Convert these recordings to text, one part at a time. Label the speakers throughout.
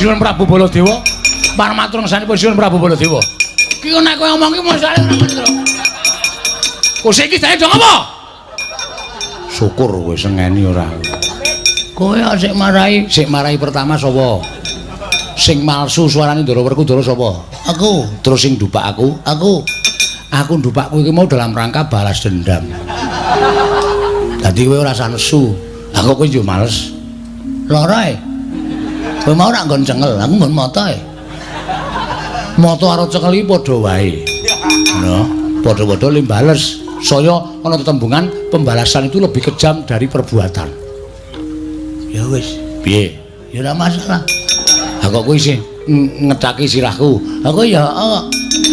Speaker 1: Sinuwun Prabu Baladewa. Parmatur ngesanipun Sinuwun Prabu Baladewa. Ki nek kowe ngomong ki mosok ora ngono to. Kok iki jane dong apa? Syukur kowe sengeni ora. Kowe sik marai pertama sapa? Sing malsu suarane Ndara Werkudara sapa? Aku. Terus sing ndupak aku? Aku. Aku ndupak kowe iki mau dalam rangka balas dendam. Dadi kowe ora usah nesu. Aku kowe yo males. Lara e. Kowe mau ora nggon cengel, aku nggon mata e. Mata karo cengel iki padha wae. Ngono, padha-padha limbales. Saya ana tetembungan pembalasan itu lebih kejam dari perbuatan. Ya wis, piye? Ya ora masalah. Aku kowe isih ngethaki sirahku. Aku ya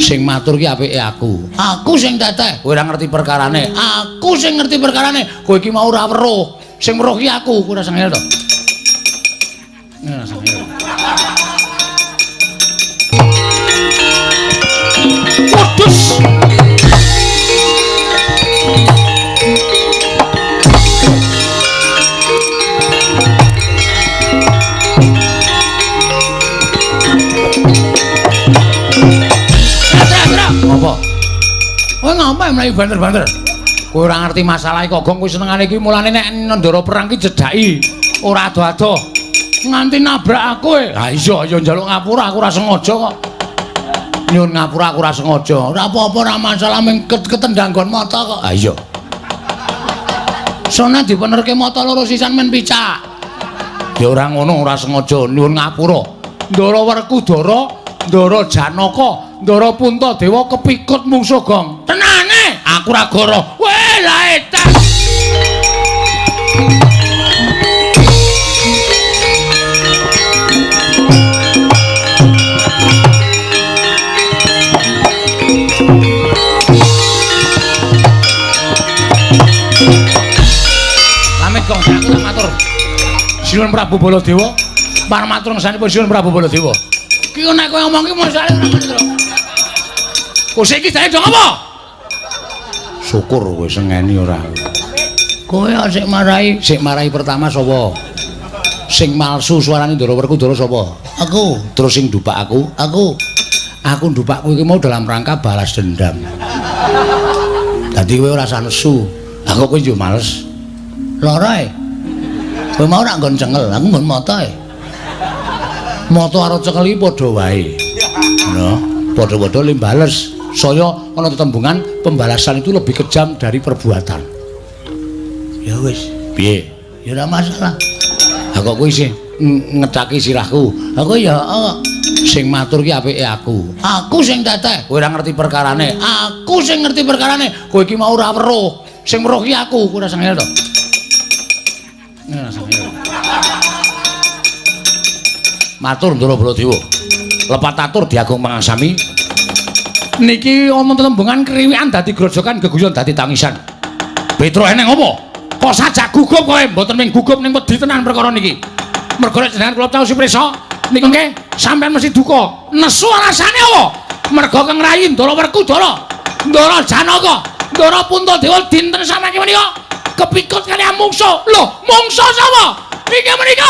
Speaker 1: sing matur ki apike aku. Aku sing teteh. Kowe ora ngerti perkarane. Aku sing ngerti perkarane. Kowe iki mau ora weruh. Sing weruh ki aku. Kowe ora sengel to? Ora sengel. Wedhus. Apa? Kowe ngapa mlayu banter-banter? Kowe ora ngerti masalah iki Gong, kowe senengane iki mulane nek ndara perang ki jedhaki, ora ado-ado. Nganti nabrak aku e. Ha iya, ya njaluk ngapura aku ora sengaja kok. Nyuwun ngapura aku ora sengaja. Ora apa-apa, ora masalah mung ketendang nggon mata kok. Ha iya. Sone dipenerke mata loro sisan men picak. Ya ora ngono, ora sengaja nyuwun ngapura. Ndara Werkudara, Ndara Janaka, Ndara Puntadewa kepikut mungsuh Gong. Tenane, aku ora goro. Weh, lah edan. Lamit Gong, aku tak matur. Sinuwun Prabu Baladewa, parmatur ngesanipun Sinuwun Prabu Baladewa. Ki nek kowe ngomong ki mosok ora ngono to. Kok iki jane dong apa? Syukur kowe sengeni ora. Kowe sik marai pertama sapa? Sing malsu suarane Ndara Werkudara sapa? Aku. Terus sing ndupak aku? Aku. Aku ndupak kowe iki mau dalam rangka balas dendam. Dadi kowe ora usah nesu. Aku kowe yo males. Lara e. Kowe mau ora nggon cengel, aku nggon mata e. Mata karo cengel iki padha wae. Ngono, padha-padha limbales. Saya ana tetembungan pembalasan itu lebih kejam dari perbuatan. Ya wis, piye? Ya ora masalah. Aku kowe isih ngethaki sirahku. Aku ya sing matur ki apike aku. Aku sing teteh. Kowe ora ngerti perkarane. Aku sing ngerti perkarane. Kowe iki mau ora weruh. Sing weruh ki aku. Kowe ora sengel to? Ora sengel. Matur Ndara Baladewa. Lepat atur diagung pangaksami. Niki ana tetembungan kriwikan dadi grojokan geguyon dadi tangisan. Petro eneng apa? Kok sajak gugup kowe? Mboten ming gugup ning wedi tenan perkara niki. Mergo nek jenengan kula caosi prisa niku nggih sampean mesti duka. Nesu alasane apa? Mergo Kang Rayi Ndara Werkudara, Ndara Janaka, Ndara Puntadewa dinten samangke menika kepikut kaliyan mungsuh. Lho, mungsuh sapa? Niki menika.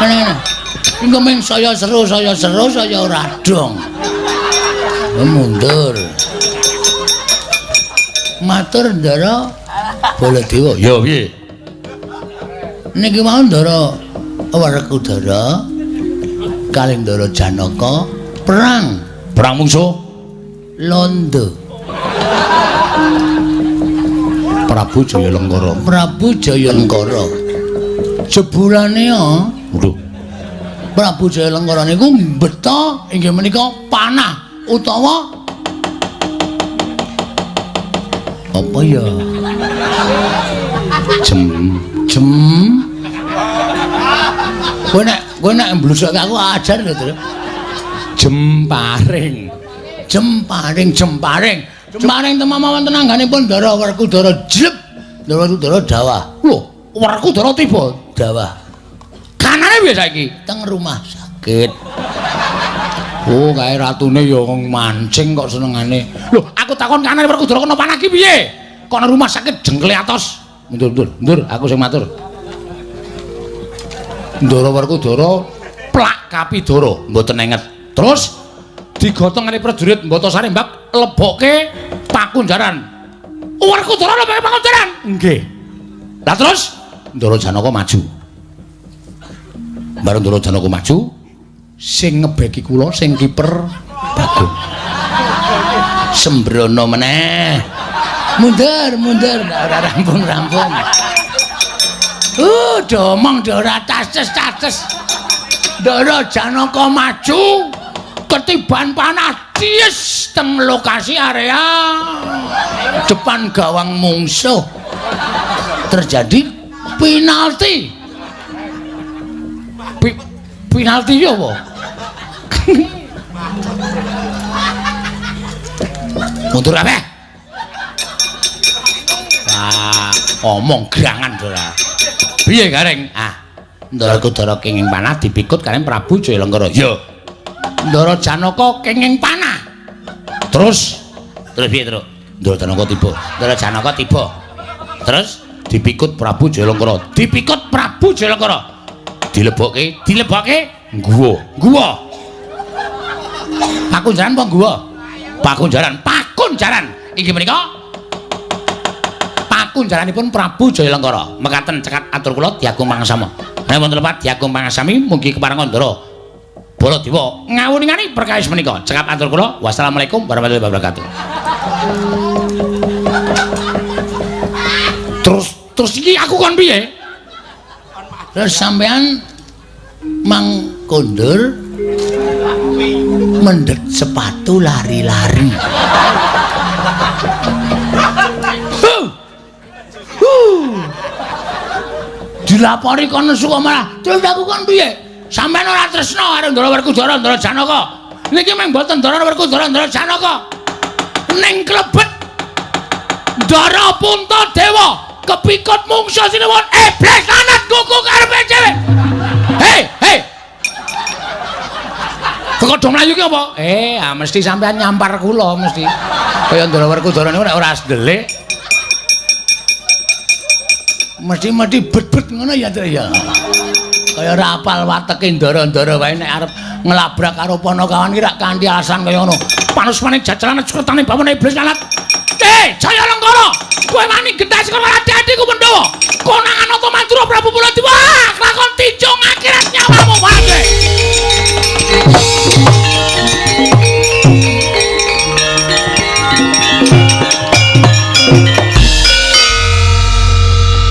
Speaker 1: Ngene. Engko ming saya seru, saya seru, saya ora dong. Mundur. Matur Ndara Baladewa. Ya piye? Niki mau Ndara Werkudara kalih Ndara Janaka perang. Perang mungsuh Londo. Prabu Jayalengkara. Prabu Jayalengkara. Jebulane ya. Waduh. Prabu Jayalengkara niku mbeta inggih menika panah utawa apa ya? Jem jem. Kowe nek mblusukke aku ajar lho, Tru. Jemparing. Jemparing, jemparing. Jemparing temama wonten angganipun Ndara Werkudara jleb. Ndara Werkudara dawah. Lho, Werkudara tiba dawah. Kanane piye saiki? Teng rumah sakit. Oh, kae ratune ya mancing kok senengane. Lho, aku takon kanane Werkudara kena panah ki piye? Kok nang rumah sakit jengkle atos. Mundur, mundur, mundur, aku sing matur. Ndara Werkudara plak kapidara mboten enget. Terus digotong karo prajurit Mbatasari Mbak lebokke pakunjaran. Werkudara lebokke pakunjaran. Nggih. Lah terus Ndara Janaka maju. Bareng Ndara Janaka maju, sing ngebeki kula sing kiper Bagong. Sembrono meneh. Mundur, mundur, ora rampung-rampung. Domong ora taces-taces. Ndara Janaka maju, ketiban panah ties teng lokasi area depan gawang mungsuh. Terjadi penalti. Penalti ya apa? Mundur kabeh. Wah, omong gerangan ora. Piye Gareng? Ah, Ndara Kudara kenging panah dipikut kaliyan Prabu Jayalengkara. Ya. Ndara Janaka kenging panah. Terus terus piye, Truk? Ndara Janaka tiba. Ndara Janaka tiba. Terus dipikut Prabu Jayalengkara. Dipikut Prabu Jayalengkara. Dilebokke, dilebokke guwa. Guwa. Pakunjaran apa guwa? Pakunjaran, pakunjaran. Inggih menika pakunjaranipun Prabu Jayalengkara. Mekaten cekat atur kula diagung pangasama. Nek wonten lepat diagung pangasami mugi kepareng Ndara Baladewa ngawuningani perkawis menika. Cekap atur kula. Wassalamualaikum warahmatullahi wabarakatuh. Terus terus iki aku kon piye? Terus sampean mang kondur mendhet sepatu lari-lari. Dilapori kono suka malah. Terus aku kon piye? Sampeyan ora tresna karo Ndara Werkudara Ndara Janaka. Niki mung mboten Ndara Werkudara Ndara Janaka. Ning klebet Ndara Puntadewa kepikut mungsuh sinuwun iblis lanat kuku karepe dhewe. Hei, hei. Kok do mlayu ki apa? Mesti sampean nyampar kula mesti. Kaya Ndara Werkudara niku nek ora ndelik. Mesti-mesti bet-bet ngono ya, Tru ya. Kaya ora apal wateke ndara-ndara wae nek arep nglabrak karo Panakawan ki rak kanthi alasan kaya ngono. Panusmane jajalan cekretane bawana iblis lanat. Jayalengkara, kowe wani gentas karo adi-adiku Pandhawa. Konangan Nata Madura Prabu Baladewa, lakon tinjung akhirat nyawamu wae.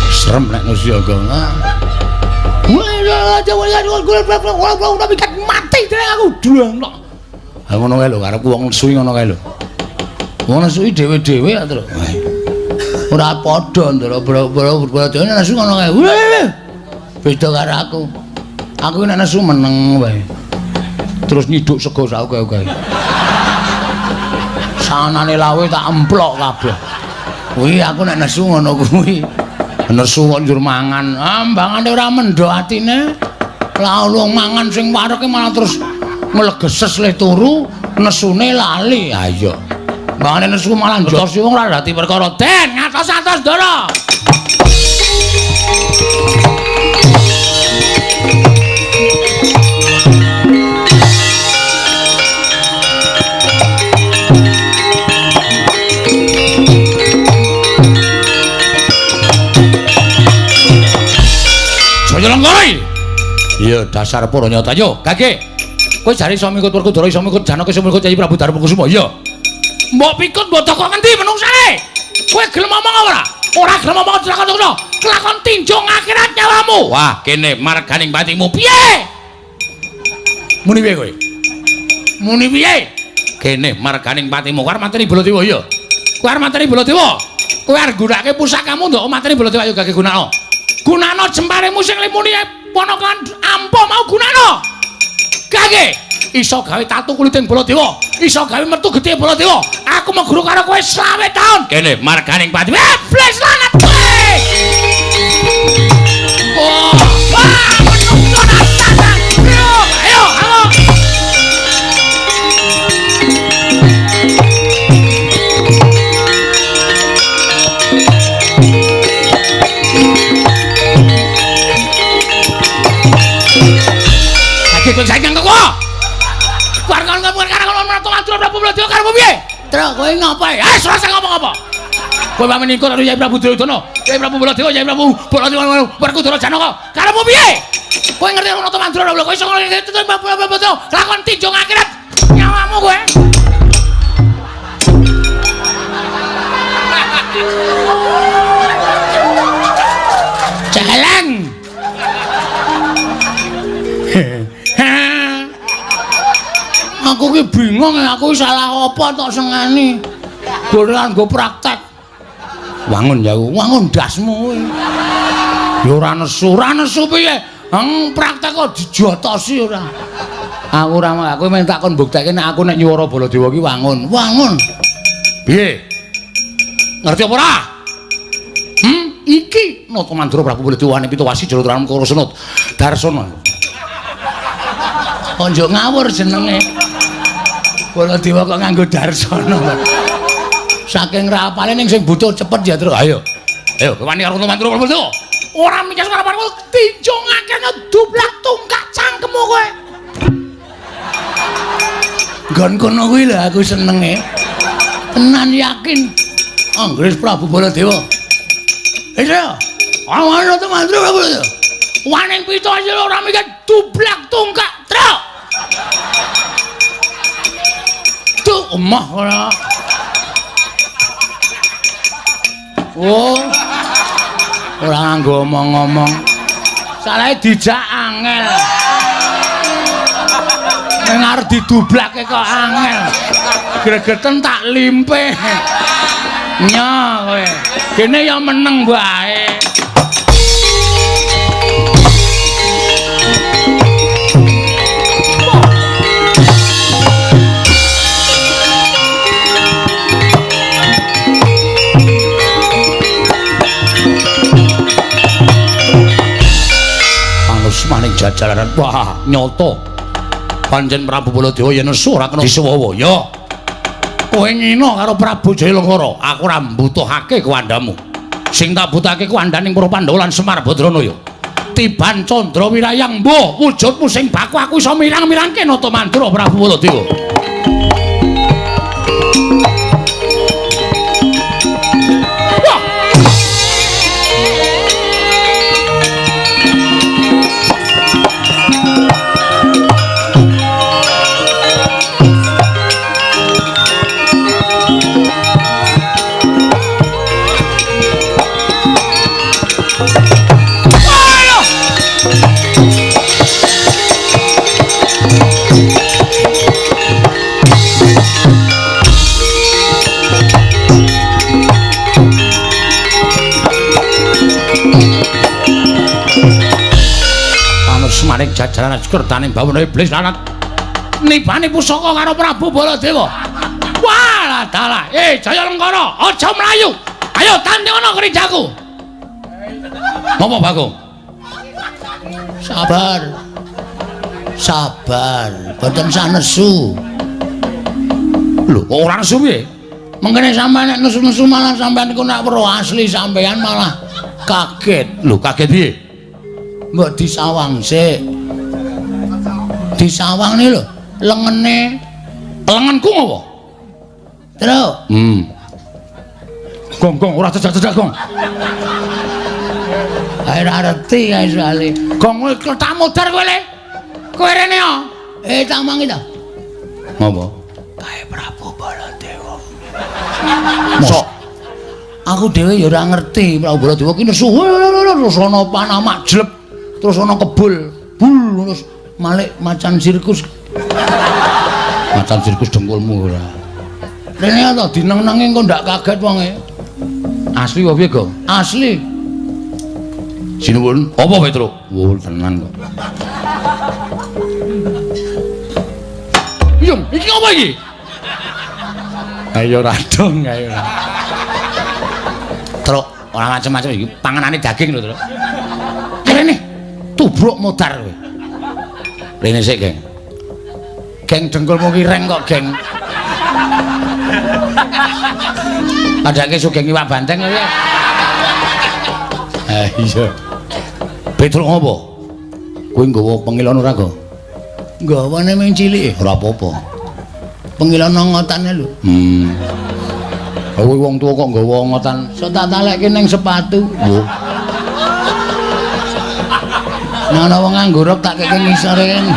Speaker 1: Serem nek nusiaga. Mati dereng aku duang tok. Ha ngono kae lho karepku wong nesu ngono kae lho. Wong nesu dhewe-dhewe ya terus. Ora padha ndara boro-boro nesu ngono kae. Beda karo aku. Aku nek nesu meneng wae. Terus nyiduk sego sak oke-oke. Sanane lawe tak emplok kabeh. Kuwi aku nek nesu ngono kuwi. Nesu kok njur mangan. Ambangane ora mendho atine. Lah wong mangan sing wareke malah terus nglegeses leh turu, nesune lali. Ha iya. Mbangane nesu malah njotosi wong ora dadi perkara. Den ngatos-atos Ndara. Jayalengkara. Iya dasar para nyata yo. Gage. Kowe jare iso mikut Werkudara, iso mikut Janaka, iso mikut Kyai Prabu Darmakusuma. Iya. Mbok pikut mbok toko ngendi menungsane? Kowe gelem omong ora? Ora gelem omong kelakon ngono. Kelakon tinjung akhirat nyawamu. Wah, kene marganing patimu. Piye? Muni piye kowe? Muni piye? Kene marganing patimu. Kowe arep mateni Baladewa iya. Kowe arep mateni Baladewa. Kowe arep gunakake pusakamu ndok mateni Baladewa ayo gage gunakno. Gunakno jemparemu sing limuni ponakan ampuh mau gunakno. Gage iso gawe tatu kuliting Baladewa, iso gawe metu getih Baladewa. Aku meguru karo kowe 25 taun. Kene marganing pati. Iblis lanat kowe. Oh, wah, menungso natan. Ayo, ayo, ayo. Prabu Baladewa karepmu piye? Truk kowe ngapa? Eh, ora usah ngomong apa. Kowe wani ningkut karo Yai Prabu Duryudana, Yai Prabu Baladewa, Yai Prabu Baladewa Werkudara Janaka. Karepmu piye? Kowe ngerti karo Nata Mandra ora? Kowe iso ngerti Prabu Baladewa lakon tinjung akhirat nyawamu kowe. Jalan. Aku ki bingung, aku salah apa tok sengani. Dolan nggo praktek. Wangun ya, wangun dasmu kowe. Ya ora nesu, ora nesu piye? Heng praktek kok dijotosi ora. Aku ora, aku mung takon mbuktekke nek aku nek nyuwara Baladewa ki wangun. Wangun. Piye? Ngerti apa ora? Iki Nata Mandra Prabu Baladewa ane Pitowasi Jalatrana Kara Senut Darsana. Konjo ngawur jenenge. Baladewa kok nganggo Darsana. Saking rapale ning sing butuh cepet ya, Tru. Ayo. Ayo, wani karo Nata Mandra Prabu Baladewa. Ora mikir karo tinjungake ngedublak tungkak cangkemmu kowe. Nggon kono kuwi lho aku senenge. Tenan yakin. Anggris Prabu Baladewa. Iya. Awan Nata Mandra Prabu Baladewa. Waning pitu aja ora mikir dublak tungkak, Truk. Tuh omah ora. Oh. Ora nganggo omong-omong. Salahe dijak angel. Ning arep didublake kok angel. Gregeten tak limpe. Nya kowe. Kene ya meneng wae. Maning jajalaran. Wah, nyoto. Pancen Prabu Baladewa yen nesu ora kena disuwawa. Ya. Kowe ngina karo Prabu Jayalengkara, aku ora mbutuhake kuwandamu. Sing tak butuhake kuwandaning para Pandhawa lan Semar Badrana ya. Tiban Candra Wirayang, mbuh wujudmu sing baku aku iso mirang-mirangke Nata Mandra Prabu Baladewa. Maring jajaran kertane bawana iblis lanat nibani pusaka karo Prabu Baladewa. Wah, dalah. Jayalengkara, aja mlayu. Ayo tanding ana kerinjaku. Ngopo, Bagong? Sabar. Sabar, boten sanesu. Lho, kok ora nesu piye? Mengkene sampean nek nesu-nesu malah sampean iku nek weruh asli sampean malah kaget. Lho, kaget piye? Mbok disawang sik. Disawang ni lho, lengene. Lengenku ngopo? Truk. Gong gong ora cecak-cecak gong. Ae ora ngerti kae soalé. Gong kowe tak modar kowe le. Kowe rene yo. Tak omongi ta. Ngopo? Kae Prabu Baladewa. Mosok aku dhewe ya ora ngerti Prabu Baladewa ki nesu terus ana panah majlep. Terus ana kebul, bul terus malik macan sirkus. Macan sirkus dengkulmu ora. Rene ta dineng-nengi engko ndak kaget wonge. Asli apa piye, Gong? Asli. Sinuwun, apa Petruk? Wo tenan kok. Yung, iki apa iki? Ayo radong ayo. Truk, ora macem-macem iki panganane daging lho, Truk. Rene. Tubruk modar kowe. Rene sik, Geng. Geng dengkulmu ki reng kok, Geng. Padake sugeng iwak banteng kowe. Iya. Petruk ngopo? Kowe nggawa pengilon ora, Go? Nggawane mung cilik. Ora apa-apa. Pengilon ngotane lho. Kowe wong tuwa kok nggawa ngotan. So tak talekke ning sepatu. Lho. Nek ana wong nganggo rok tak keke ngisore kene.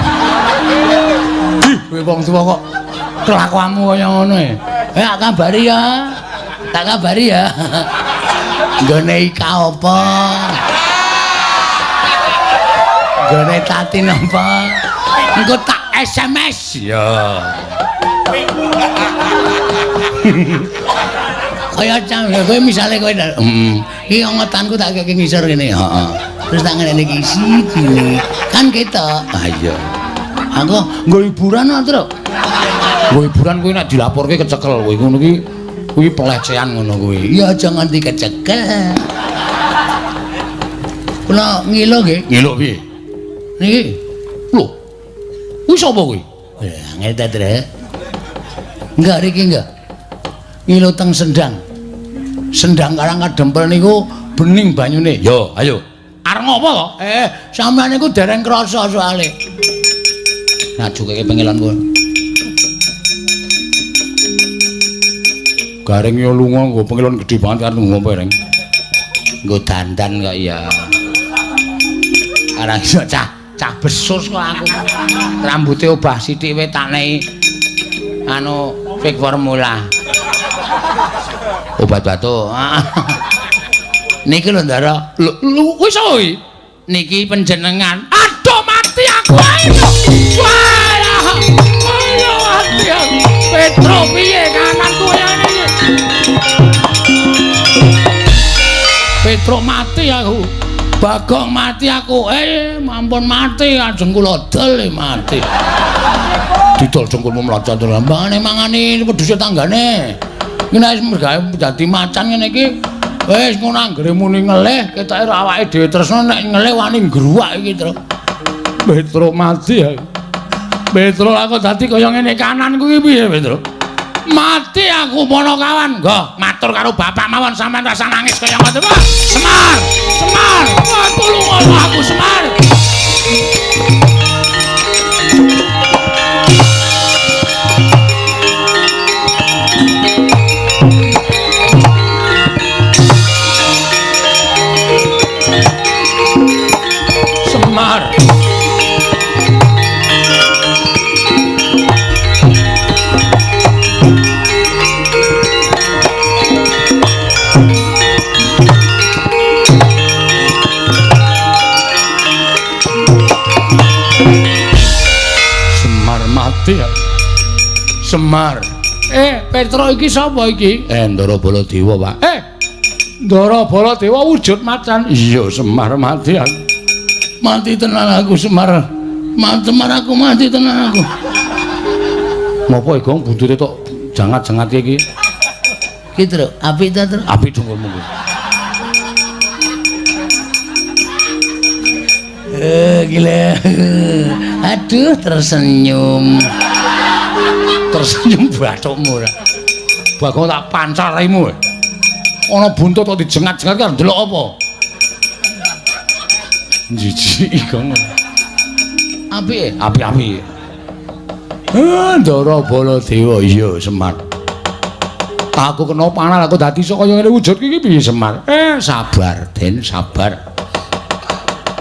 Speaker 1: Ih, kowe wong tuwa kok kelakuanmu kaya ngono e. Eh, tak kabari ya. Tak kabari ya. Nggone Ika apa? Nggone Tatin apa? Engko tak SMS. Ya. Kaya kowe misale kowe iki ngotanku tak keke ngisor kene. Heeh. Terus tak ngene iki siji. Kan ketok. Ah iya. Aku nggo hiburan kok, Truk. Nggo hiburan kuwi nek dilaporke kecekel kowe ngono kuwi kuwi pelecehan ngono kuwi. Ya aja nganti kecekel. Kula ngilo nggih. Ngilo piye? Niki. Lho. Kuwi sapa kuwi? Angel ta, Truk. Enggak riki enggak. Ngilo teng Sendang. Sendang Karang Kadempel niku bening banyune. Yo, ayo. Arep ngopo to? Sampeyan niku dereng krasa soalé. Ngajukake pengilon kowe. Gareng yo lunga nggo pengilon gedhe banget arep nggo apa, Reng? Nggo dandan kok ya. Arang iso cah besus kok aku. Rambute obah sithik wae tak nei anu fake formula. Obat batuk. Niki lho Ndara. Lho kuwi sapa iki? Niki panjenengan. Aduh mati aku ae. Wah. Ayo mati aku. Petro piye kananku ngene iki? Petro mati aku. Bagong mati aku. Mampun mati ajeng kula dol mati. Didol jengkulmu mlocot lambane mangani wedhuse tanggane. Iki nek wis mergawe dadi macan ngene iki wis ngono anggere muni ngelih ketoke awake dhewe tresna nek ngelih wani ngruwak iki, Truk. Petro mati aku. Petro aku dadi kaya ngene kananku iki piye, Petro? Mati aku Ponokawan. Nggo, matur karo bapak mawon sampean rasa nangis kaya ngoten. Wah, Semar, Semar. Wah, tulungono aku Semar. Semar. Semar mati ya. Semar. Petro iki sapa iki? Ndara Baladewa, Pak. Ndara Baladewa wujud macan. Iya, Semar mati aku. Mati tenan aku Semar. Mati Semar aku mati tenan aku. Ngopo Gong buntute tok jangat-jangat iki? Iki, Truk, apik ta, Truk? Apik dungkulmu kuwi. Gila. Aduh, tersenyum. Tersenyum bathukmu ora. Bagong tak pancar raimu. Ana buntut kok dijengat-jengat kan ndelok apa? Jijik Gong. Apik, apik-apik. Ndara Baladewa iya Semar. Aku kena panah aku dadi iso kaya ngene wujud iki piye Semar? Sabar Den, sabar.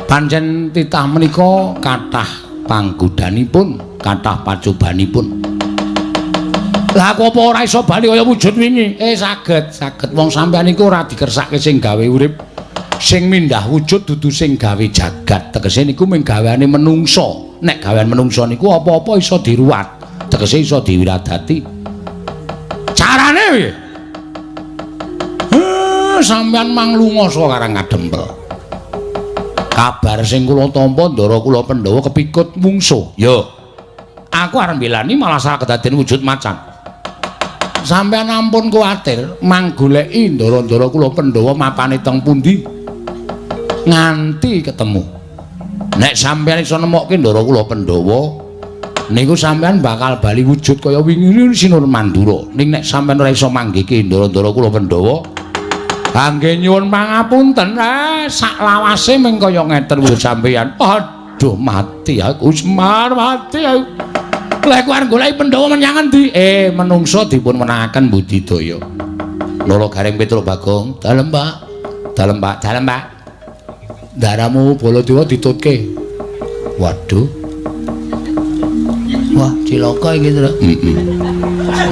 Speaker 1: Pancen titah menika kathah panggodanipun, kathah pacobanipun. Lah aku apa ora iso bali kaya wujud wingi? Saged, saged. Wong sampeyan iku ora dikersake sing gawe urip. Sing mindah wujud dudu sing gawe jagat. Tegese niku mung gaweane menungsa. Nek gawean menungsa niku apa-apa iso diruwat, tegese iso diwiradati. Carane piye? Sampeyan mang lunga saka Karang Kadempel. Kabar sing kula tampa ndara kula Pandhawa kepikut mungsuh. Yo. Aku arep mbelani malah salah kedaden wujud macan. Sampeyan ampun kuwatir, mang goleki ndara-ndara kula Pandhawa mapane teng pundi nganti ketemu. Nek sampeyan iso nemokke ndara kula Pandhawa, niku sampeyan bakal bali wujud kaya wingi Sinur Mandura. Ning nek sampeyan ora iso manggihke ndara-ndara kula Pandhawa, angge nyuwun pangapunten, sak lawase mung kaya ngeten wujud sampeyan. Aduh, mati aku Semar, mati aku. Lha aku arep goleki Pandhawa menyang endi? Menungso dipun menangaken budidaya. Loro Gareng Petruk Bagong, dalem Pak. Dalem Pak, dalem Pak. Ndaramu Baladewa ditutke. Waduh. Wah, cilaka iki, Truk. Heeh.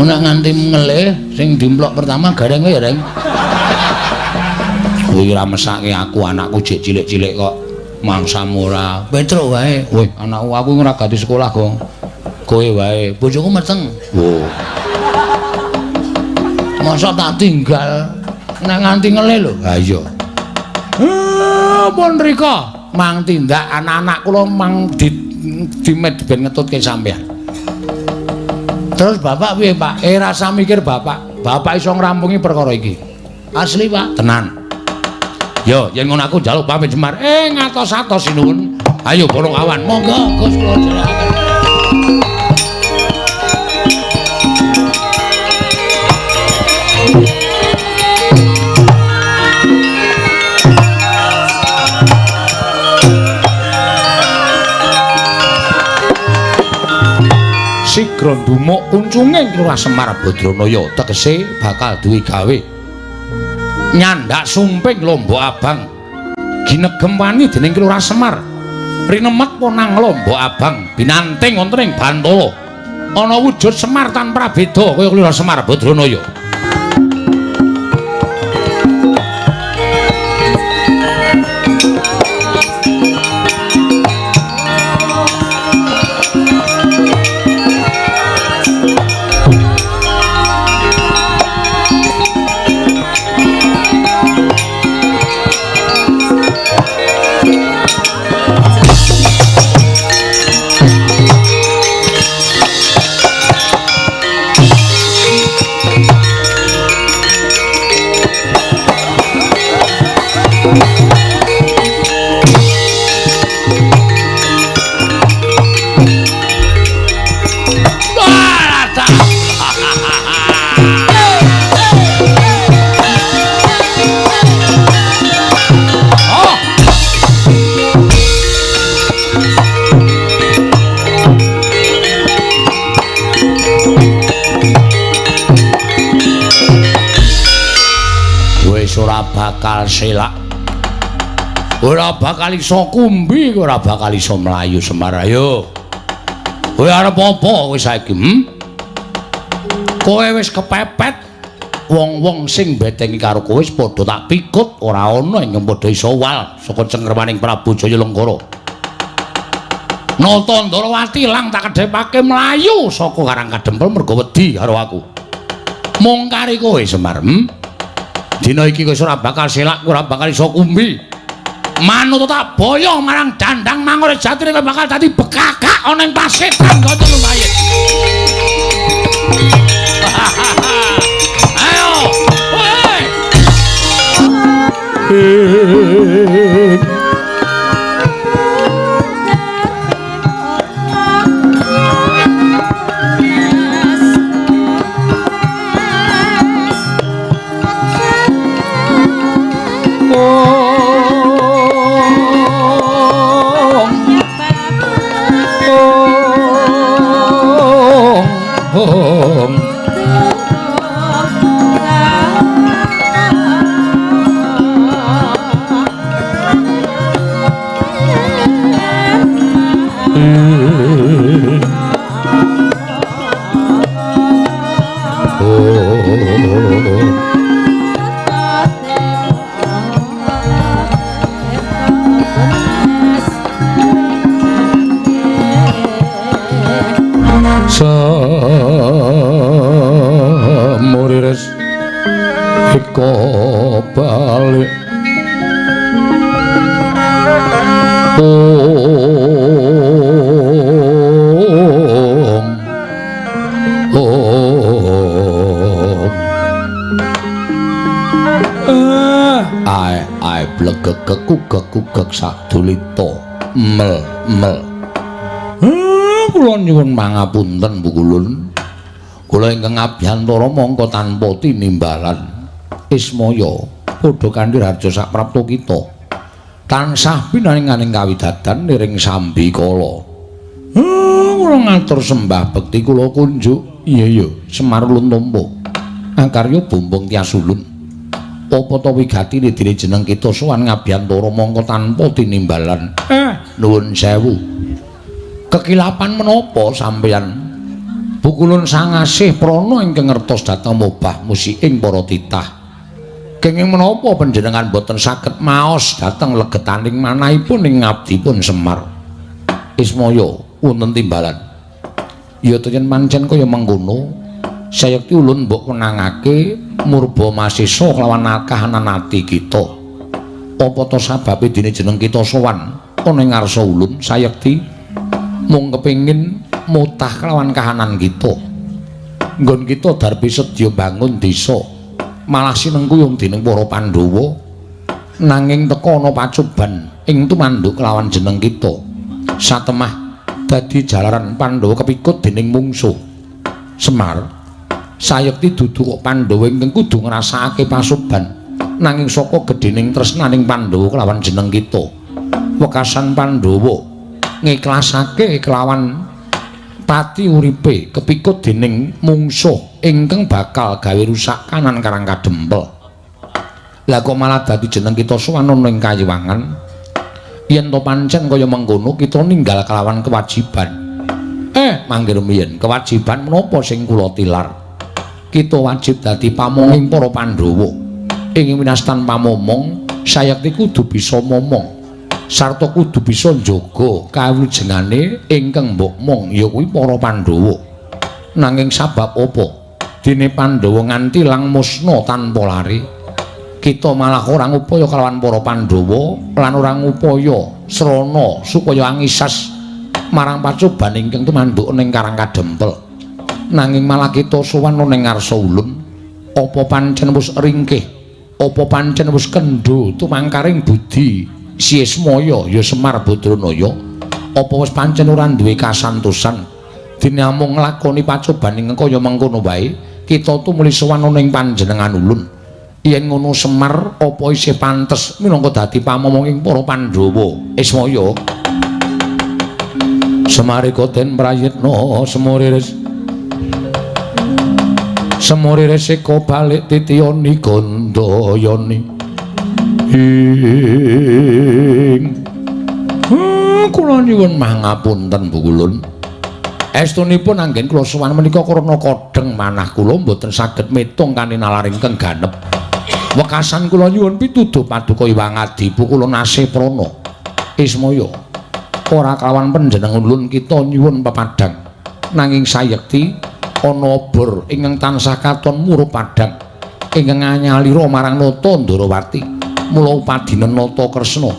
Speaker 1: Nek nganti ngelih sing dimplok pertama Gareng kowe ya, Reng. Kuwi ora mesake aku, anakku jek cilik-cilik kok mangsamu ora. Petruk wae. Weh, anakku aku ora ganti sekolah, Gong. Kowe wae. Bojoku meteng. Wo. Masa tak tinggal nek nganti ngelih lho. Ha iya. Pun rika mang tindak anak-anak kula mang dimet ben ngetutke sampean. Terus bapak piye, Pak? Rasa mikir bapak. Bapak iso ngrampungi perkara iki. Asli, Pak. Tenan. Yo, yen ngono aku njaluk pamit Semar. Ngatos-atos sinuwun. Ayo bolong awan. Monggo Gus kula dherekaken. Sigra ndumuk kuncunge Lurah Semar Badranaya tegese bakal duwe gawe nyandak sumping Lombok Abang ginegem wani dening Lurah Semar rinemet ponang Lombok Abang binanting wonten ing Bantala ana wujud Semar tanpa prabeda kaya Lurah Semar Badranaya. Ora bakal selak, ora bakal iso kumbi, ora bakal iso mlayu Semar. Ayo, kowe arep apa kowe saiki? Kowe wis kepepet, wong-wong sing betengi karo kowe wis padha tak pikut, ora ana ingkang padha iso wal saka cengkremaning Prabu Jaya Lengkara. Nata Ndorowati lang tak kedhepake mlayu saka Karang Kadempel mergo wedi karo aku. Mung kari kowe Semar, Dina iki kowe ora bakal selak, ora bakal iso kumbi. Manut tak boyong marang dandang Mangor Jatine kowe bakal dadi bekakak ana ing pasetan kanca lumayan. Ayo, woi. Samurires eko balik ong ong ae ae blegek kukek kukek sadulita mel mel. Kula nyuwun pangapunten Bu Kulun. Kula ingkang abhyantara mongko tanpa tinimbalan Ismaya padha kanthi raja saprapta kita. Tansah pinaringaning kawidadan niring sambikala. Kula ngatur sembah bekti kula kunjuk. Iya iya, Semar ulun tampa. Akarya bumbung tias ulun. Apa ta wigatine dene jeneng kita sowan ngabiyantara mangka tanpa tinimbalan. Nuwun sewu. Kekilapan menapa sampeyan? Bukulun sangasih prana ingkang ngertos dhateng mobah musiking para titah. Kenging menapa panjenengan boten saged maos dhateng legetaning manahipun ing ngabdipun Semar? Ismaya wonten timbalan. Ya yen pancen kaya mengkono, sayekti ulun mbok wenangake murba masisa kelawan kahanan ati kita. Apa ta sababe dene jeneng kita sowan ana ing ngarsa ulun sayekti mung kepengin mutah kelawan kahanan kita. Nggon kita darbi sedya bangun desa, malah sinengkuyung dening para Pandhawa, nanging teka ana pacoban ing tumanduk kelawan jeneng kita. Satemah dadi jalaran Pandhawa kepikut dening mungsuh. Semar, sayekti dudu kok Pandhawa ingkang kudu ngrasakake pasoban, nanging saka gedhening tresnaning Pandhawa kelawan jeneng kita. Wekasan Pandhawa ngiklasake kelawan pati uripe kepikut dening mungsuh ingkang bakal gawe rusak kanan Karang Kadempel. Lah kok malah dadi jeneng kita sowan ana ing kayiwangan? Yen to pancen kaya mengkono kita ninggal kelawan kewajiban. Mangke rumiyin kewajiban menapa sing kula tilar? Kita wajib dadi pamonging para Pandhawa. Ing winastan pamomong sayekti kudu bisa momong sarta kudu bisa njaga kawujengane ingkang mbok mong ya kuwi para Pandhawa. Nanging sabab apa dene Pandhawa nganti lang musna tanpa lari, kita malah ora ngupaya kelawan para Pandhawa lan ora ngupaya srana supaya angisas marang pacoban ingkang tumanduk ning Karang Kadempel. Nanging malah kita sowan ning ngarsa ulun. Apa pancen wis ringkih, apa pancen wis kendho tumangkaring budi Si Ismaya ya Semar Badranaya? Apa wis pancen ora duwe kasantosan dene amung nglakoni pacoban ingkang kaya mengkono wae kita tumuli sowan ning panjenengan ulun? Yen ngono Semar, apa isih pantes minangka dadi pamomong ing para Pandhawa? Ismaya, Semarika den prayitna semuriris semuriris eka balik titiyani gandayani. Ing kula nyuwun mangapunten Bu Kulun. Estunipun anggen kula sowan menika karena kodheng manah kula mboten saged mitung kanthi nalar ingkang ganep. Wekasan kula nyuwun pituduh paduka Hyang Adipu kula nasih prana. Ismaya, ora kelawan panjenengan ulun kita nyuwun pepadhang, nanging sayekti ana obor ingkang tansah katon murup padhang ingkang anyalira marang Nata Ndorowati. Mula upadinen Nata Kresna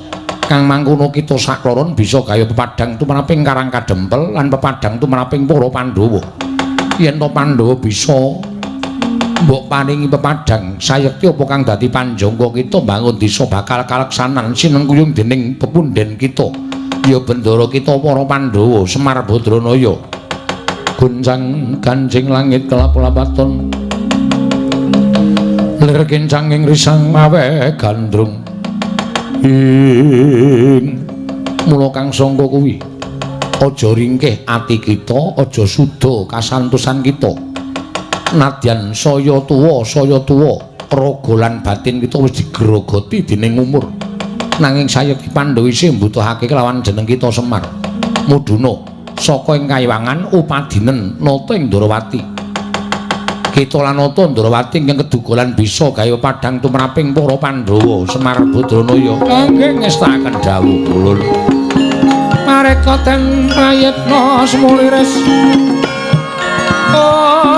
Speaker 1: kang mangkono kita sakloron bisa gawe pepadhang tumraping Karang Kadempel lan pepadhang tumraping para Pandhawa. Yen to Pandhawa bisa mbok paringi pepadhang, sayekti apa kang dadi panjangka kita mbangun desa bakal kaleksanan sinengkuyung dening pepunden kita ya bendara kita para Pandhawa Semar Badranaya. Guncang ganjing langit kelap-lapaton lir kencanging risang mawe gandrung. Ing mula kang sangka kuwi aja ringkih ati kita, aja suda kasantosan kita. Nadyan saya tuwa raga lan batin kita wis digrogoti dening umur, nanging sayekti Pandhawa isih mbutuhake kelawan jeneng kita Semar. Mudhuna saka ing kayiwangan upadinen Nata ing Ndorowati. Kita lan Nata Ndorowati ingkang keduga lan bisa gawe padhang tumraping para Pandhawa Semar Badranaya. Nggih ngestakaken dawuh ulun. Mareka den prayitna semuliris. Oh.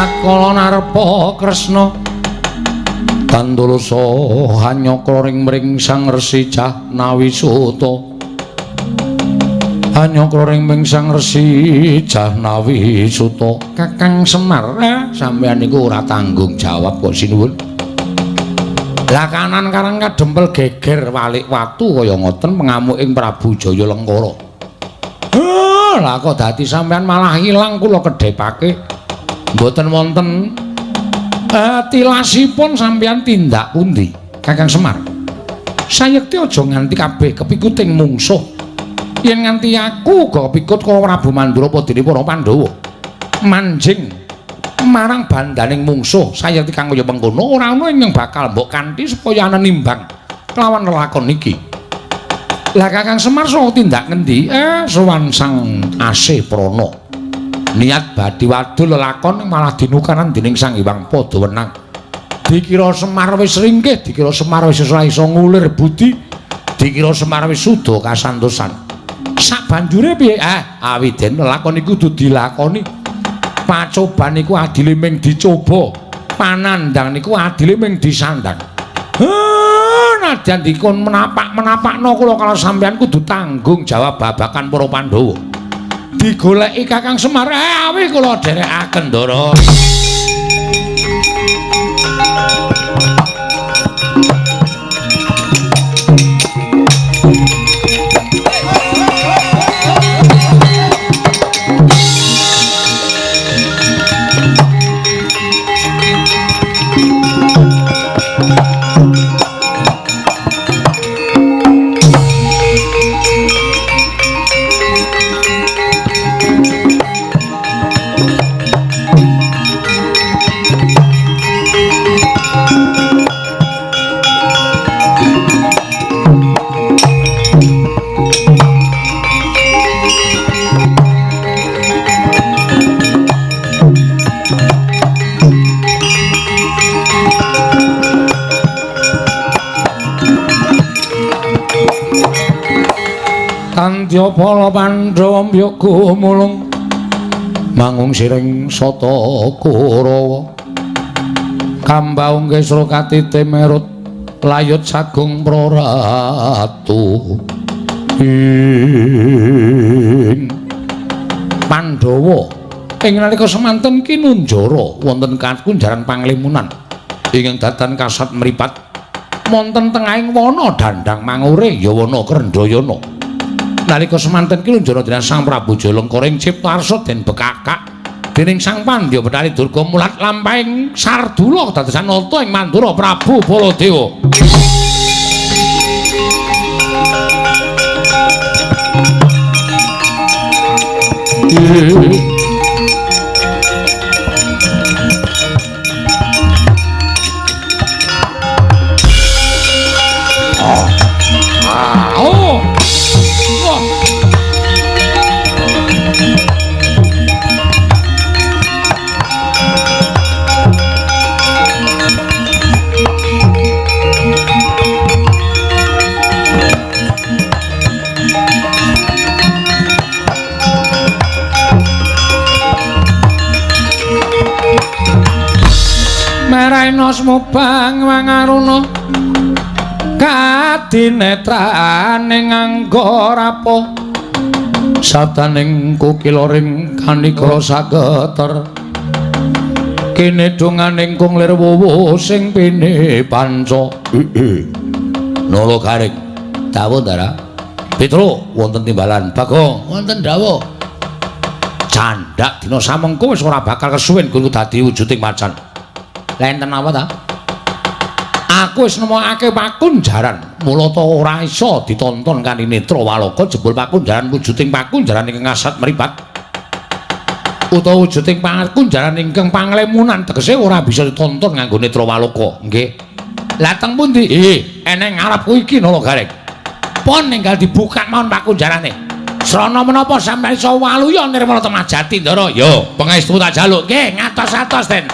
Speaker 1: Tatkala narpa Kresna tandulasa hanyakra ring mring Sang Resi Jahnawi Suta. Hanyakra ring mring Sang Resi Jahnawi Suta. Kakang Semar, sampeyan niku ora tanggung jawab kok sinuwun. Lah kanan karang kadempel geger walik watu kaya ngoten pengamuking Prabu Jaya Lengkara. Lah kok dadi sampeyan malah ilang kula kedhepake. Mboten wonten tilasipun sampeyan tindak pundi, Kakang Semar? Sayekti aja nganti kabeh kepikuting mungsuh. Yen nganti aku uga kepikut kaya Prabu Mandura apa dene para Pandhawa. Manjing marang bandaning mungsuh, sayekti kang kaya mengkono ora ana ingkang bakal mbok kanthi supaya ana nimbang kelawan lelakon iki. Lah Kakang Semar saha tindak ngendi? Sowan Sang Asih Prana. Niat badhe wadul lelakon malah dinukanan dening Sang Hyang Padawenang. Dikira Semar wis ringkih, dikira Semar wis ora iso ngulir budi, dikira Semar wis suda kasantosan. Sabanjure piye? Awiden lelakon iku kudu dilakoni. Pacoban iku adile ming dicoba, panandhang niku adile ming disandang. Nadyan dikon menapak-menapakno kula kalau sampeyan kudu tanggung jawab babakan para Pandhawa. Digoleki Kakang Semar, awi kula dherekaken Ndara. Tandya pala Pandhawa mbya gumulung mangung siring sata Kurawa kambaung kesra katite merut layut sagung praratu ing Pandhawa ing nalika semanten kinunjara wonten kakunjaran panglimunan ingkang datan kasat mripat wonten tengahing wana dandang mangure ya wana Krendhayana. Nalika semanten kinunjara dening Sang Prabu Jalengkara ing Ciptarsa den bekakak dening Sang Pandya Bethari Durga mulat lampahing sardula kedadosan nata ing Mandura Prabu Baladewa. Meraina smubang wangaruna kadinetrane nganggo rapo sabdaning kukilaring kanika sageter kene donganing kung lir wuwu sing pine panca. Nolo garing dawuh Ndara Petro wonten timbalan Bagong wonten dawuh. Candhak dina samengko wis ora bakal kesuwen guru dadi wujuding macan. Lah enten apa ta? Aku wis nemokake pakunjaran, mula ta ora iso ditonton kanthi netra waloka jebul pakunjaran wujuding pakunjaran ingkang ngasat mripat. Utawa wujuding pakunjaran ingkang panglemunan tegese ora bisa ditonton nganggo netra waloka. Nggih. Lah teng pundi? Eneng ngarepku iki Nala Gareng. Pon ninggal dibuka mawon pakunjarane. Srana menapa sampeyan iso waluya nirmala temajati Ndara? Yo, pangestu tak jaluk. Nggih, ngatos-atos, Den.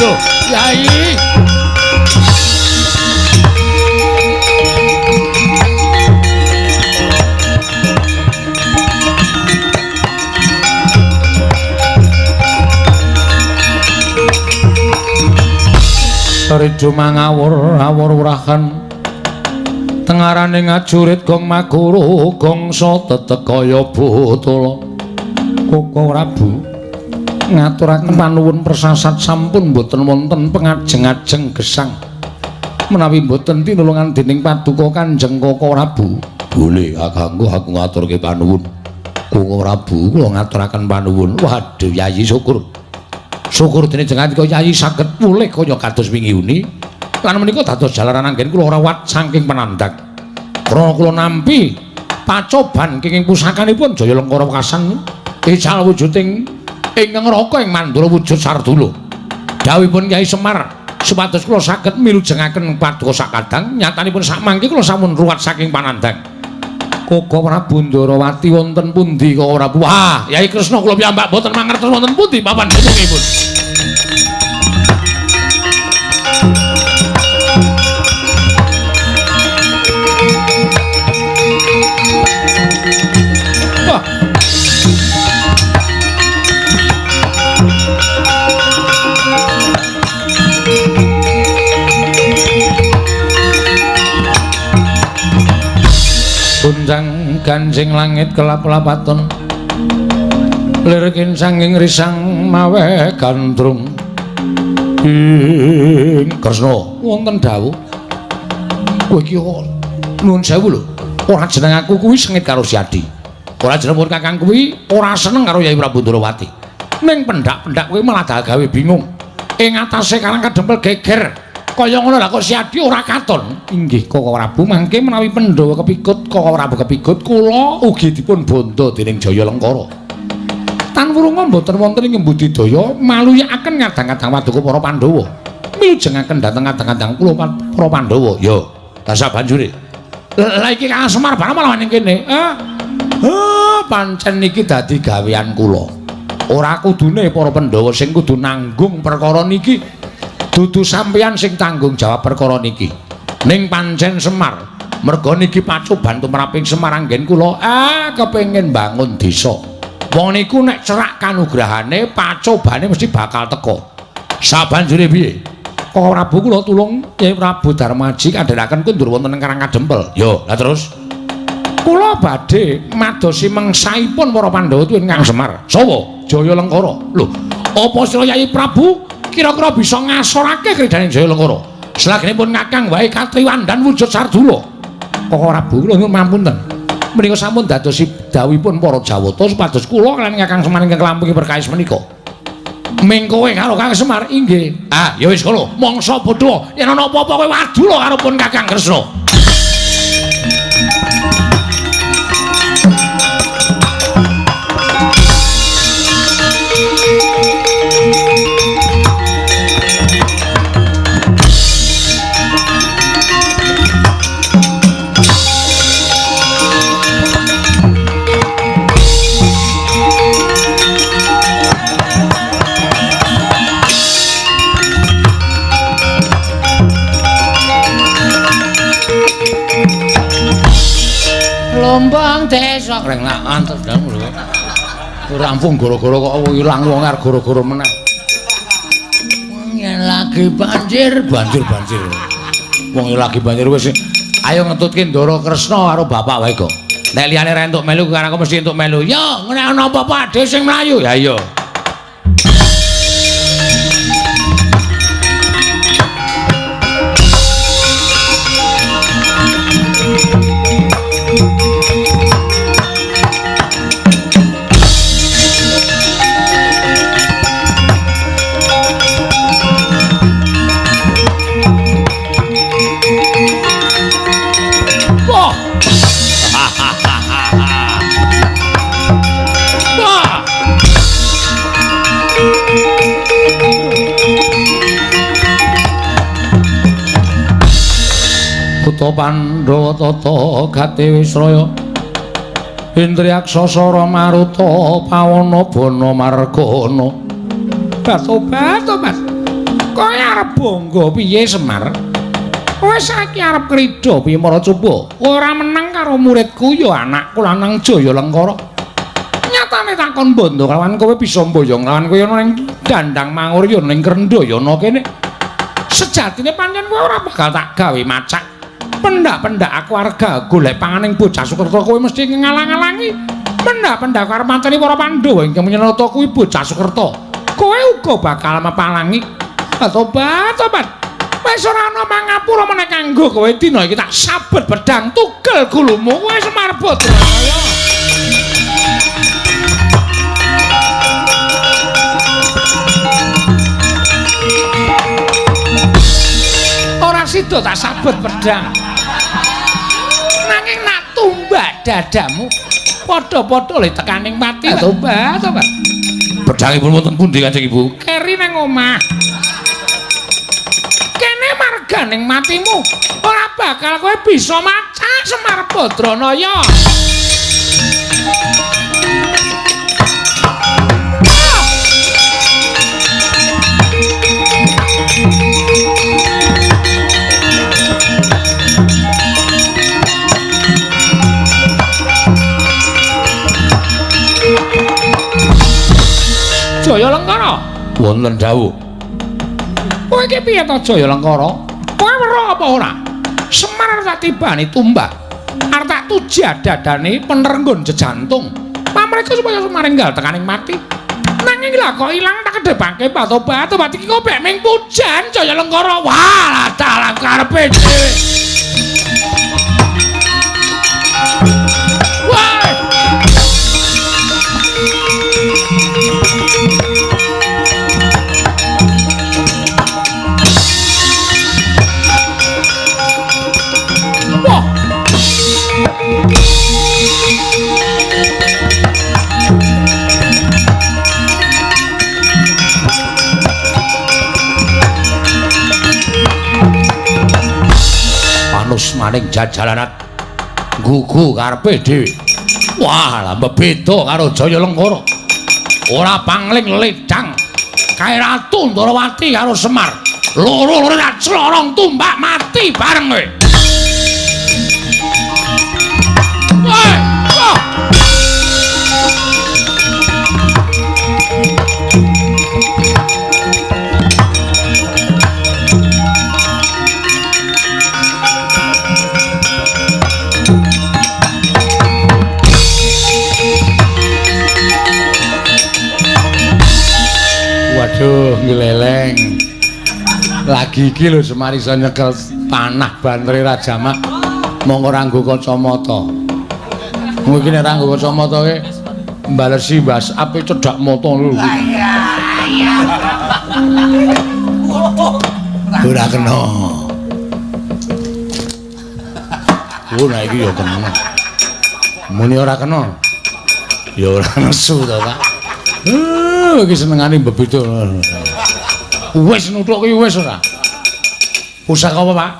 Speaker 1: Lho, Yai. Rejo mangawur awur urahan tengarane ngajurit gong maguru gongso tetek kaya botol. Koko Prabu ngaturaken panuwun persasat sampun boten wonten pengajeng-ajeng gesang menawi boten tinulungan dening paduka Kanjeng Koko Prabu. Boleh kakangku, aku ngaturke panuwun. Koko Prabu kula ngaturaken panuwun. Waduh Yayi, syukur. Syukur dene jenengan Yayi saged pulih kaya kados wingi uni lan menika dados jalaran anggen kula rawat saking penandang. Krana kula nampi pacoban kenging pusakanipun Jaya Lengkara wekasan ical wujuding ingkang neraka ing mandura wujud sardula. Dawuhipun Kyai Semar supados kula saged milujengaken paduka sakadang, nyatanipun sakmangke kula sampun ruwat saking panandang. Koko Prabu Ndarawati wonten pundi Koko Prabu? Wah, Yai Kresna kula piyambak boten mangertos wonten pundi papan putungipun. Wah. Gunjang ganjing langit kelap-lapaton lirkin sanging risang mawe gandrung. Ing Kresna wonten dawuh. Kowe iki nuwun sewu lho, ora jeneng aku kuwi sengit karo Siadi. Ora jeneng pun kakang kuwi ora seneng karo Yai Prabu Ndarawati. Ning pendak-pendak kowe malah gawe bingung. Ing atase Karang Kadempel geger kaya ngono lah kok Siadi ora katon. Inggih Koko Prabu, mangke menawi Pandhawa kepikut, Koko Prabu kepikut, kula ugi dipun bondo dening Jaya Lengkara. Tan wurunga mboten wonten ing budidaya maluyakaken ngadang-adang paduka para Pandhawa. Milujengaken dhateng adang-adang kula para Pandhawa. Ya, lah sabanjure. Lah iki Kang Semar barang malah ning kene. Pancen iki dadi gawean kula. Ora kudune para Pandhawa sing kudu nanggung perkara niki. Dudu sampeyan sing tanggung jawab perkara niki. Ning pancen Semar, merga niki pacoban tumraping Semar anggen kula kepengin bangun desa. Wong niku nek cerak kanugrahane pacobane mesti bakal teka. Sabanjure piye? Koko Prabu kula tulung Kyai Prabu Darmaji kandhanaken kundur wonten ing Karang Kadempel. Yo, lah terus kula badhe madosi mengsaipun para Pandhawa tuwin Kang Semar. Sapa? Jaya Lengkara. Lho, apa sira Kyai Prabu kira-kira bisa ngasorake kridhaning Jaya Lengkara? Selagenipun kakang wae katriwandan wujud sardula. Koko Prabu kula nyuwun mampunten. Menika sampun dadosi dawuhipun para Jawata supados kula kaliyan Kakang Semar ingkang klampungi perkawis menika. Ming kowe karo Kang Semar inggih. Ah, ya wis kono, mangsa bodho. Yen ana apa-apa kowe wadula karo pun Kakang Kresna. Lombang desa reng lak antos ndang lho. Rampung gara-gara kok ilang wong arep gara-gara meneh. Wong yen lagi banjir, banjir-banjir. Wong lagi banjir wis ayo ngetutke Ndara Kresna karo bapak wae kok. Nek liyane ra entuk melu karo aku mesti entuk melu. Yo, nek ana apa-apa adhe sing mlayu. Ya iya. Kutha Pandhawa tata gati wisraya Indriyaksa sara maruta pawana bana margana. Tobat tobat. Kowe arep bangga piye Semar? Kowe saiki arep krida piye mara coba? Ora menang karo muridku ya anakku lanang Jaya Lengkara. Nyatane takon bondo lawan kowe bisa mboyong lawan kowe ana ning Dandang Mangur ya ning Krendayana kene. Sejatine pancen kowe ora bakal tak gawe macak. Pendak-pendak aku arep golek panganing bocah Sukerta kowe mesti ngalang-alangi. Pendak-pendak arep mateni para Pandhawa ingkang menyenata kuwi bocah Sukerta. Kowe uga bakal mepalangi. Tobat, tobat. Wis ora ana mangapura meneh kanggo kowe dina iki tak sabet pedang tugel gulumu kowe Semar Badranaya. Ora sida tak sabet pedang. Nanging nak tumbak dadamu padha-padha le tekaning pati. Tobat, tobat.
Speaker 2: Pedangipun wonten pundi Kanjeng Ibu?
Speaker 1: Keri nang omah. Kene marganing matimu ora bakal kowe bisa macak Semar Badranaya. Jaya Lengkara.
Speaker 2: Wonten dawuh.
Speaker 1: Kowe iki piye to Jaya Lengkara? Kowe weruh apa ora? Semar arep tak tibani tumbak. Arep tak tujah dadane penerenggon jejantung. Pamreka supaya Semar enggal tekaning mati. Nanging lha kok ilang tak kedhepake batu-batu iki kok bek ming pujan Jaya Lengkara. Wah, dalah karepe dhewe. Wah! Wah.
Speaker 2: Panus maning jajalanat gugu karepe dhewe. Wah, lah beda karo Jaya Lengkara. Ora pangling ledang kae Ratu Ndorowati karo Semar. Loro-loro tak clorong tumbak mati bareng kowe. Woi, wah.
Speaker 1: Waduh, ngleleng. Lagi iki lho Semar iso nyekel panah bantere Rajamak mongko ora nggo kacamata. Mungkin nek ora nggo kacamata ki mbalesi WhatsApp cedhak mata lho. Ora kena. Oh, nah iki ya kena. Muni ora kena. Ya ora nesu to, Pak. Iki senengane mbebeda. Wis nuthuk ki wis ora. Pusaka apa, Pak?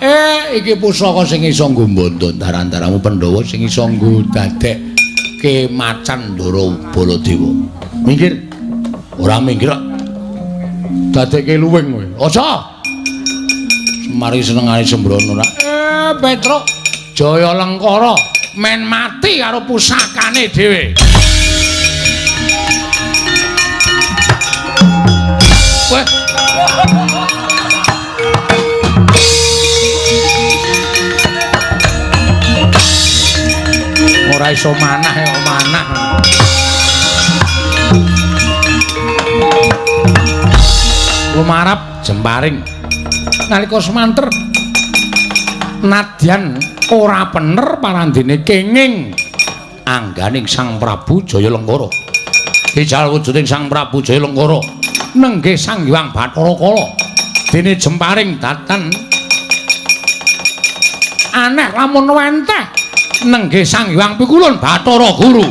Speaker 1: Iki pusaka sing iso nggo mbondo daran-daramu Pandhawa sing iso nggo dadekke macan Ndara Baladewa. Minggir. Ora minggir kok. Dadekke luwing kowe. Aja. Semar iki senengane sembrono ora. Petruk Jaya Lengkara men mati karo pusakane dhewe. Weh. Ora iso manah ya manah. Lumarap jemparing nalika semanter nadyan ora pener parandene kenging angganing Sang Prabu Jaya Lengkara. Ijal wujuding Sang Prabu Jaya Lengkara nenggih Sang Hyang Bathara Kala. Dene jemparing datan aneh lamun wenteh nenggih Sang Hyang Pikulun Bathara Guru.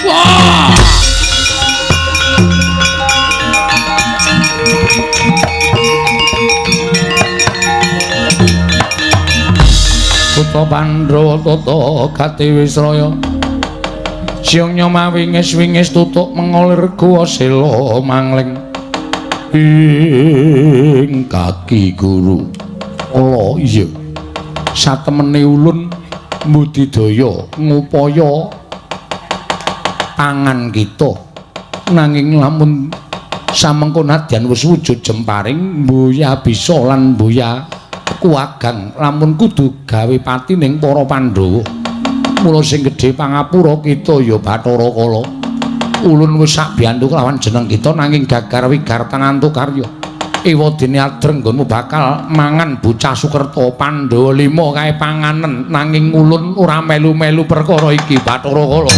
Speaker 1: Wah!
Speaker 2: Kita Pandhawa tata gati wisraya. Siang nyoma wingis-wingis tutuk mengolir guwa sela mangling ing kaki guru. Ala iya. Satemene ulun mbudidaya ngupaya pangan kita. Nanging lamun samengko nadyan wis wujud jemparing mbuya bisa lan mbuya kuwagang lamun kudu gawe pati ning para Pandhawa. Mula sing gedhe pangapura kita ya Bathara Kala. Ulun wis sak biyantu kelawan jeneng kita nanging gagar wigartan antuk karya. Ewadene adreng nggonmu bakal mangan bocah Sukerta Pandhawa 5 kae panganen nanging ulun ora melu-melu perkara iki Bathara Kala.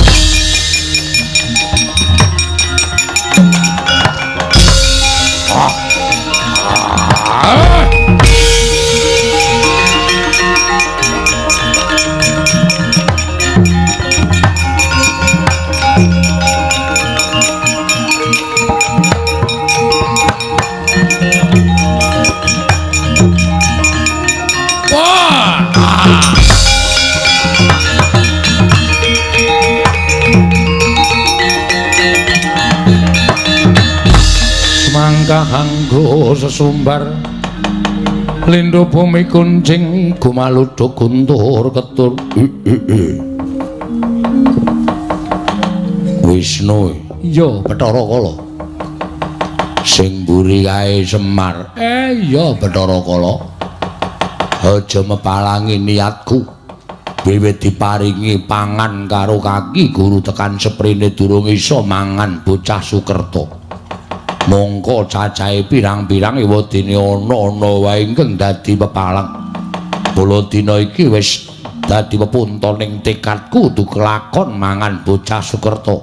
Speaker 2: Semangka sesumbar lindhu bumi kuncing gumaluduk guntur ketur. Wisnu iya Bathara Kala sing mburi kae Semar. Iya Bathara Kala, aja mepalangi niatku. Wiwit diparingi pangan karo kaki guru tekan seprene durung iso mangan bocah Sukerta. Mongko cacahe pirang-pirang ewadene ana-ana wae ingkang dadi pepalang. Mula dina iki wis dadi pepuntoning tekadku kudu kelakon mangan bocah Sukerta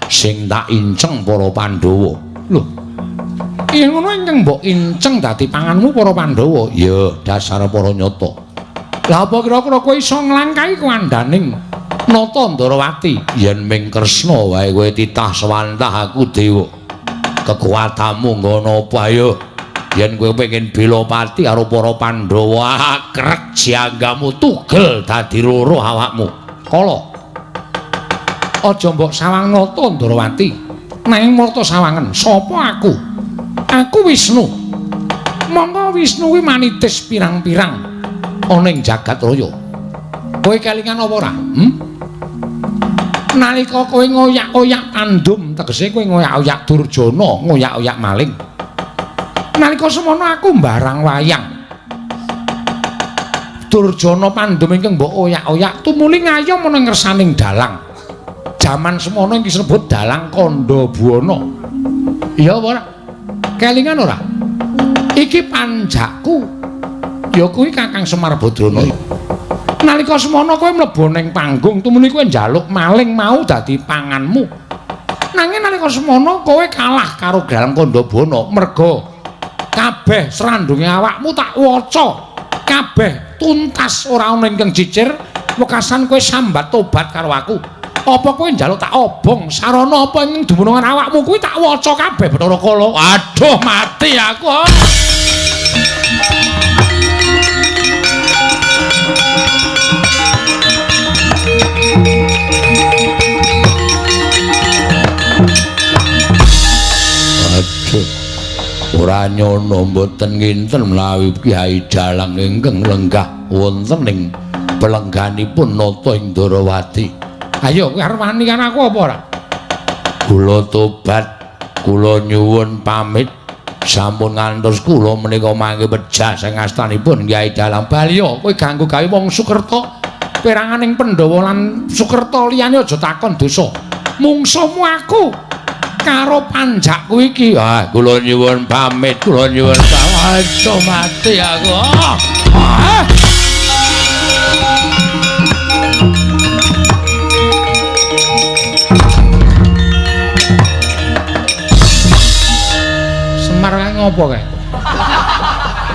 Speaker 2: sing tak inceng para Pandhawa. Lho, yen ngono ingkang mbok inceng dadi panganmu para Pandhawa? Ya, dasar para nyata. Lah apa kira-kira kowe iso nglangkahi kuwandaning Nata Ndarawati? Yen ming Kresna wae kowe titah sewantah aku dewa. Kekuatanmu ngono apa ayo? Yen kowe pengen bela pati karo para Pandhawa, krek janggamu tugel dadi loro awakmu. Kala. Aja mbok sawang Nata Ndarawati. Nanging marta sawangen, sapa aku? Aku Wisnu. Mongko Wisnu kuwi manitis pirang-pirang ana ing jagat raya. Kowe kelingan apa ora? Nalika kowe ngoyak-oyak Pandum, tegese kowe ngoyak-oyak Durjana, ngoyak-oyak maling. Nalika semono aku mbarang wayang. Durjana Pandum ingkang mbok oyak-oyak tumuli ngayom ana ngersaning dalang. Jaman semono iki disebut dalang Kandha Buwana. Iya apa ora? Kelingan ora? Iki panjakku. Ya kuwi Kakang Semar Badrana. Nalika semono kowe mlebu ning panggung tumuli kowe njaluk maling mau dadi panganmu. Nanging nalika semono kowe kalah karo Dalang Kandha Buwana merga kabeh srandunge awakmu tak waca. Kabeh tuntas ora ana ingkang cicir, wekasan kowe sambat tobat karo aku. Apa kowe njaluk tak obong sarana apa ing dumunungan awakmu kuwi tak waca kabeh Bathara Kala. Aduh mati aku. Aduh, ora nyono mboten nginten menawi Kyai Dalang ingkang lenggah wonten ing pelengganipun Nata ing Ndarawati. Ayo kowe arep wani karo aku apa ora? Kula tobat, kula nyuwun pamit. Sampun ngantos kula menika mangke pejah sing astanipun Kyai Dalang. Baliya kowe ganggu gawe wong Sukerta peranganing Pandhawa lan Sukerta liyane aja takon dosa. Mungsuhmu aku karo panjakku iki. Ah, kula nyuwun pamit, kula nyuwun pamit. Aduh mati aku. Ah. Semar kae ngopo kae?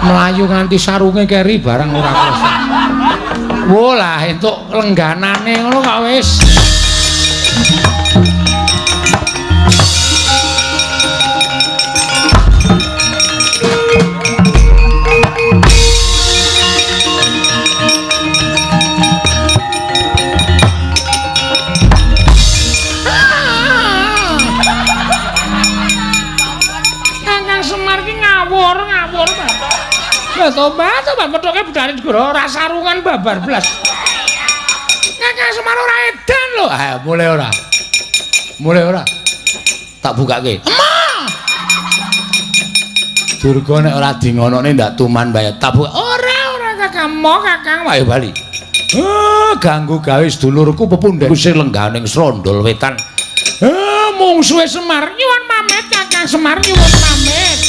Speaker 2: Mlayu nganti sarunge keri barang ora krasa. Wo lah entuk lengganane ngono kok wis.
Speaker 1: Ngawur, ngawur. Lah tobat, tobat methoke budhane negara ora sarungan babar blas. Kakang Semar ora edan lho. Ah, mulai ora. Mulai ora. Tak bukake. Emah. Durga nek ora dingonokne ndak tuman bae. Tak buka. Ora, ora Kakang, mo Kakang wae bali. Ganggu gawe sedulurku pepundhen sing lengganing Srondol Wetan. Mungsuhe Semar nyuwun pamit Kakang Semar nyuwun pamit.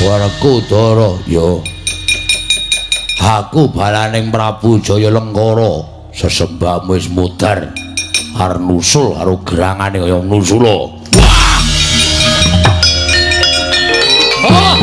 Speaker 1: Werkudara ya. Aku balaning Prabu Jaya Lengkara sesembahmu wis mudhar arep nusul karo gerangane kaya nusula. Wah! Oh!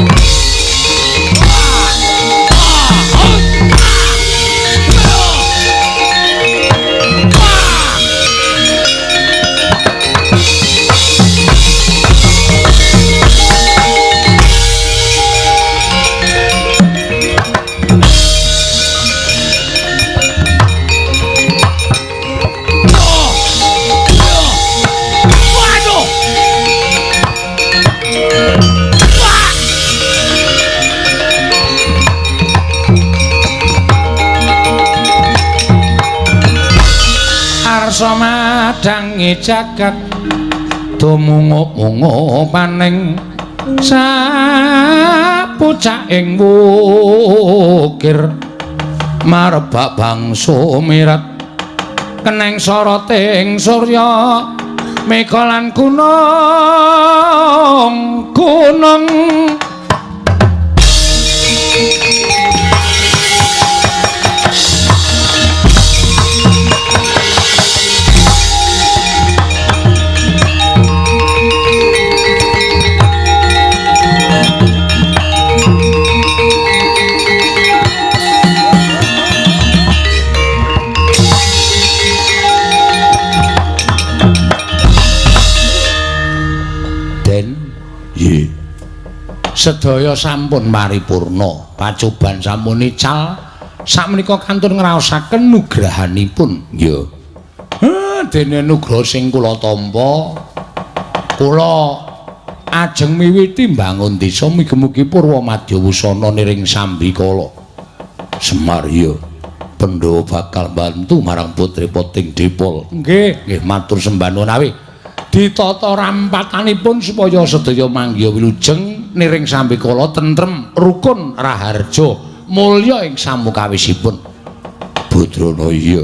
Speaker 1: Madangi jagat dumungup-mungup paning sapucaking wukir marebak bangsa mirat keneng soroting surya mega lan gunung gunung. Sedaya sampun paripurna, pacoban sampun ical. Sakmenika kantun ngraosaken nugrahanipun. Ya. Dene nugraha sing kula tampa, kula ajeng miwiti mbangun desa mugi-mugi purwa madya wusana niring sambikala. Semar ya. Pandhawa bakal bantu marang putri Poting Dipol. Nggih, nggih matur sembah nuwun awi. Ditata rampatanipun supaya sedaya manggiha wilujeng niring sambikala tentrem rukun raharja mulya ing samukawisipun. Badrana iya.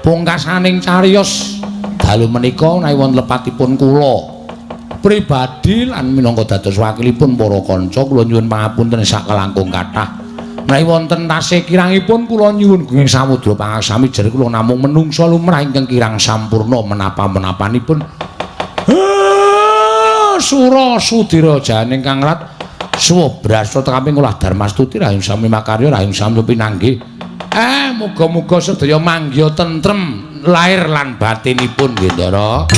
Speaker 1: Pungkasaning cariyos dalu menika menawi wonten lepatipun kula pribadi lan minangka dados wakilipun para kanca kula nyuwun pangapunten sakalangkung kathah. Menawi wonten tasih kirangipun kula nyuwun gunging samudra pangaksami jer kula namung menungsa lumrah ingkang kirang sampurna menapa-menapanipun. Sura sudira janing kang rat suwa brasta tekaping olah darmastuti rahayung sami makarya rahayung sami pinanggih. Muga-muga sedaya manggiha tentrem lahir lan batinipun nggih Ndara.